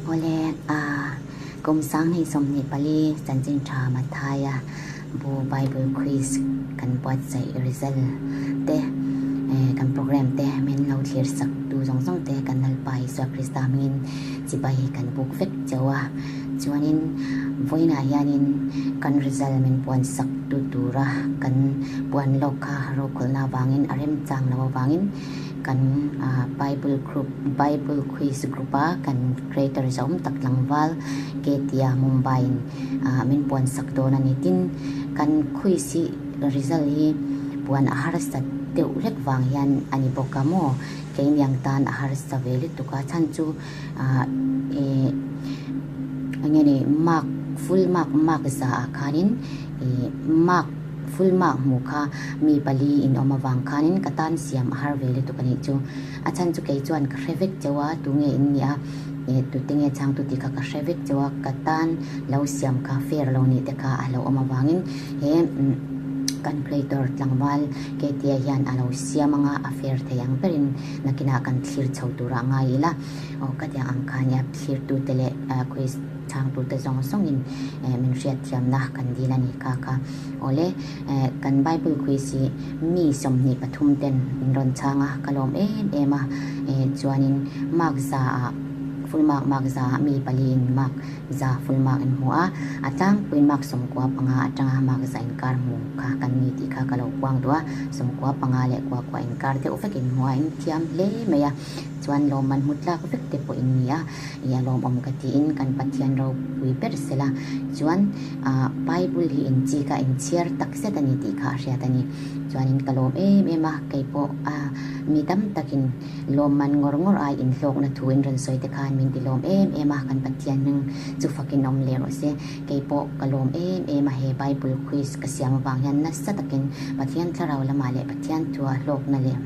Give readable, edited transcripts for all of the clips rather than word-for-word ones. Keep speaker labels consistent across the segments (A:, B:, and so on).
A: Awle, kum 2024 chanchin tha Mathaia bu Bible Quiz kan buatsaih result te kan program te min lo thlir sak tu zawng zawng te kan Lalpa Isua Krista hmingin chibai kan buk vek chauh a. Chuanin vawiinah hianin kan result min puan sak tu tura kan puan lawk kha rokhawlhna avangin a remchang lo avangin kan Bible group Bible quiz group a kan creator zawm tak tlangval Ketia Mumbai in min puan sak dawn a ni. Tin, kan quiz hi result hi puan a harsat deuh hlek vang hian a ni bawk a maw? Keiniang tan a harsa ve lutuk a, chhan chu ih eng nge ni mark full mark mark za ah khanin ih mark full mark hmuh kha mi pali in awm avang khanin ka tan siam a har ve lutuk a nih chu. A chhan chu kei chuan ka hre vek chauh a tunge in nih a ih tute nge chhangtu tih kha ka hre vek chauh a ka tan lo siam kha fair lo nih te kha a lo awm avangin he kan creator tlangval Ketia hian a lo siam anga a fair thei ang berin Nakinah kan thlir chho turah ngai ila, aw ka tiang ang kha nia thlirtute leh quiz chhangtute zawng zawngin min hriatthiamna kan dil a ni kha kha. Awle, kan Bible quiz hi mi 23 ten min rawn chhang a, ka lawm em em a, chuanin mark za ah full mark mark za ah mi pali in mark za full mark in hmu a, a tlangpuiin mark 95 atanga mark za inkar hmu kha kan ni tih kha ka lo puang duh a, 95 leh kua kua inkar deuh vek in hmu a, in thiam hle mai a, chuan lawmman hmu tlak vek te pawh in ni a, ih a lawmawm ka tiin kan Pathian ropui ber sel a, chuan ah Bible hi in chik a, in chhiar tak zet a ni tih kha a hriat a ni, chuanin ka lawm em em a, keipawh a mi tam takin. Lawmman ngawr ngawr ai inhlawkna thu in rawn sawi te khan min ti lawm em em a, kan Pathian hming chu fakin awm leh rawh se. Kei pawh ka lawm em em a, he Bible quiz ka siam avang hian nasa takin Pathian thlarau lamah leh Pathian thua hlawkna leh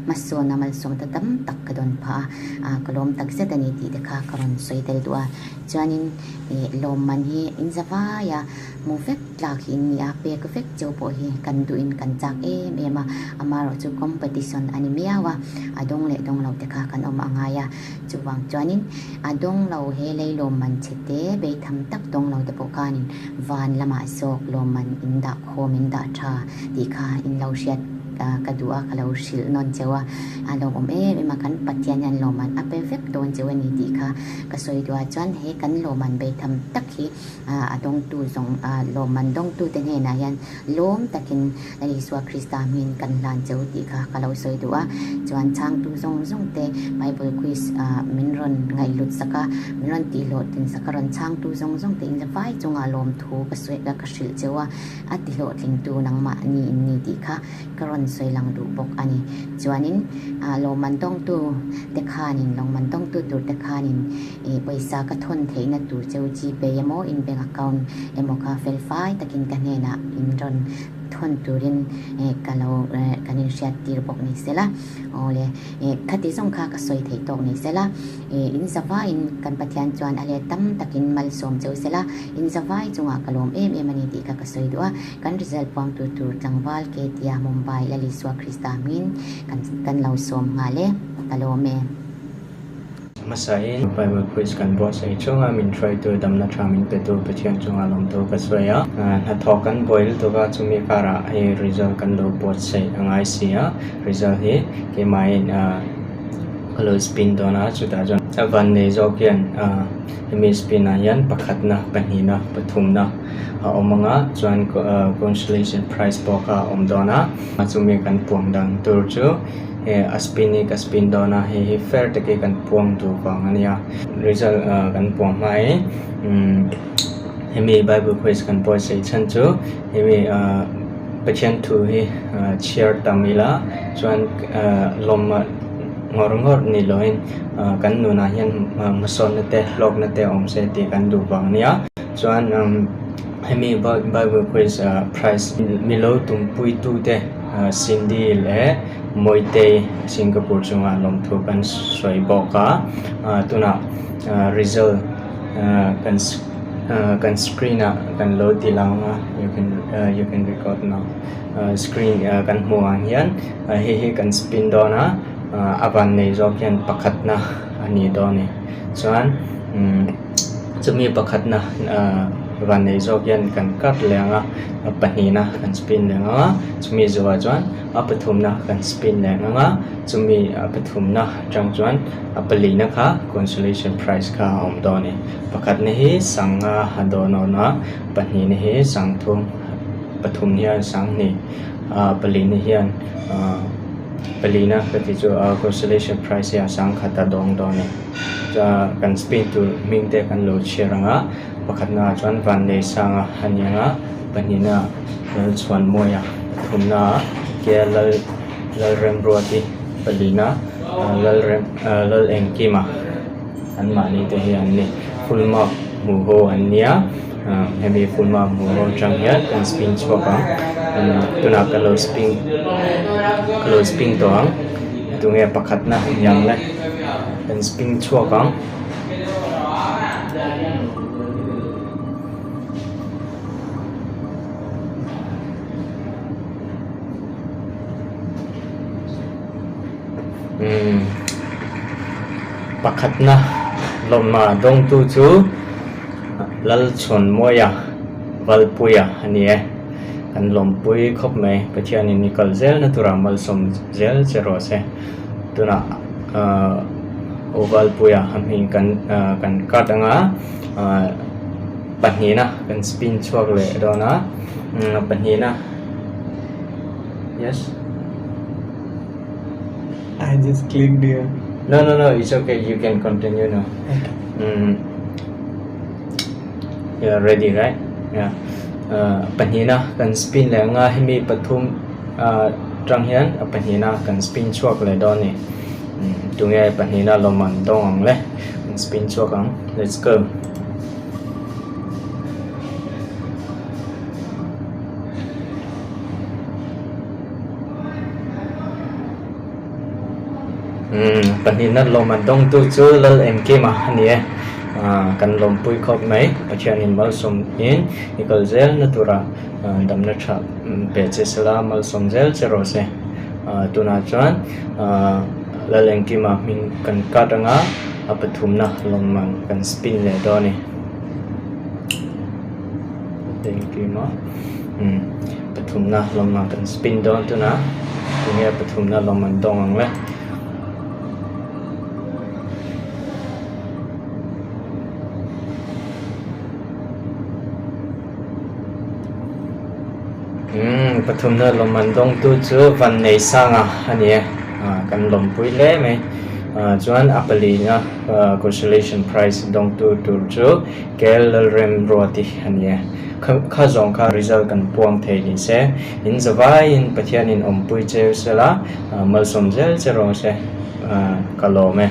A: hmasawnna malsawmna tam tak ka dawn phah a, ka lawm takzet a ni tih te kha ka rawn sawi tel duh a. Chuanin lawmman hi in za vai a, hmu vek tlak hi in ni a, pek vek cheu pawh hi kan duhin kan chak em em a, amaherawh chu competition a ni miau a, a dawng leh dawng lo te kha kan awm a ngai a, chuvang chuanin a dawng lo he lei lawmman chhe te beitham tak dawng lo te pawh khanin van lamah zawk lawmman in dah khawm in dah tha tih kha in lo hriat ka duh a, ka lo hrilh nawn cheu a, a lawmawm em em a, kan Pathian hian lawmman a pe vek dawn cheu a ni tih kha ka sawi duh a, chuan he kan lawmman beitham tak hi A dawngtu zawng lawmman dawngtute hnenah hian lawm takin Lal Isua Krista hmingin kan hlan che u tih kha ka lo sawi duh a. Chuan chhangtu zawng zawngte Bible quiz min rawn ngaihhlut sak a, min rawn tihhlawhtlin sak a, rawn chhangtu zawng zawngte in vai chungah lawmthu ka sawi ka hrilh che u a, a tihlawhtlingtu nangmah ni in ni tih kha ka rawn sawi lang duh bawk a ni. Chuanin lawmman dawngtu te khanin lawmman dawngtu tur te khanin Ih pawisa ka thawn theihna tur cheu Gpay emaw in bank account emaw kha fel fai takin ka hnenah in rawn thawn turin ka lo kan inhriat tir bawk ni sela. Aw le ih khati zawng kha ka sawi theih tawk ni sela. Ih in zavaiin kan Pathian chuan a let tam takin malsawm cheu sela in zavai chungah ka lawm em em a ni tih kha ka sawi duh a. Kan result puang tur tur tlangval Ketia Mumbai Lalisua Krista hmingin kan kan lo sawm nghal e. Ka lawm e.
B: Hmasain Bible quiz kan buatsaih chunga min hruaitu damna tha min petu Pathian chunga lawmtu ka sawi a. Hnathawk kan buai lutuk a, chumi karah hei result kan lo buatsaih a ngai si a, result hi keimahin ka lo spin dawn a, chutah chuan a van nei zawk hian hemi spin ah hian pakhatna, pahnihna, pathumna a awm ang a, chuan consolation prize pawh kha a awm dawn a, chumi kan puang dan tur chu. He a spin hi ka spin dawn a hei hi fair tak hi kan puang duh vang a nia result ah kan puang hma in umm hemi bible quiz kan buatsaih chhan chu hemi ah Pathian thu hi ah chhiar tam ila chuan ah lawm ah ngawr ngawr ni lo in ah kan nunah hian hmasawnna te hlawkna te awm se tih kan duh vang a nia chuan umm hemi bible quiz ah prize milo tumpui tu te. Cindy leh Mawitei Singapore chungah lawmthu kan sawi bawk a, tunah result kan kan screen ah kan lo ti lang a you can you can record now screen kan hmuh ang hian hei hi kan spin dawn a a van nei zawk hian pakhatna a ni dawn a ni chuan. Chumi pakhatna vannei zawk hian kan cut leh ang a, a pahnihna kan spin leh ang a, chumi zawhah chuan a pathumna kan spin leh ang a, chumi a pathumna atang chuan a palina kha consolation prize kha a awm dawn a ni. Pakhatna hi sanga a dawn awn a, pahnihna hi sangthum, pathum hian sanghnih, palina hian palina ka tih chu consolation prize hi a sangkhat a dawng dawn a ni. Kan spin tur hming te kan lo chhiar ang a, pakhatna ah chuan Vanneisanga a ni ang a, pahnihna ah Lalchhuanmawia, pathumna ah K Lalremruati, palina Lalrem Lalengkima anmahni te hi an ni. Full mark hmuh ho an nia, hemi full mark hmuh ho atang hian kan spin chhuak ang, tunah ka lo spin ka lo spin tawh ang. Tunge pakhatna ni ang le kan spin chhuak ang. Umm pakhatna lawmna dawngtu chu Lalchhawnmawia Valpuia a ni e. Kan lawmpui khawp mai. Pathianin i kal zel na turah malsawm zel che rawh se. Tunah ahh Ovalpuia a hming kan ahh kan cut anga ahh pahnihna kan spin chhuak leh dawn a umm pahnihna yes
C: I just clicked here.
B: No no no it's okay you can continue now.
C: Okay.
B: Umm Yeah ready right yeah ahh pahnihna kan spin leh anga hemi pathum ahh tang hian a pahnihna kan spin chhuak leh dawn a ni tunge pahnihna lawm an dawng ang le kan spin chhuak ang let's go. Umm pahnihna lawm an dawngtu chu Lal Engkima a ni e ah kan lawmpui khawp mai Pathianin malsawm in i kal zel na tura damna tha pe che sela malsawm zel che rawh se ah tunah chuan ah Lal Engkima hming kan cut anga a pathumna lawmman kan spin leh dawn a ni Engkima umm pathumna lawmman kan spin dawn tunah tunge pathumna lawmman dawng ang le. Umm pathumna lawmman dawngtu chu Vanneisanga a ni e ah kan lawmpui hle mai ah chuan a palina consolation prize dawngtu tur chu Kel Lalremruati a ni e kha kha zawng kha result kan puang thei ni se in zavaiin Pathianin awmpui cheu sela malsawm zel che rawh se ah ka lawm e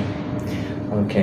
B: okay.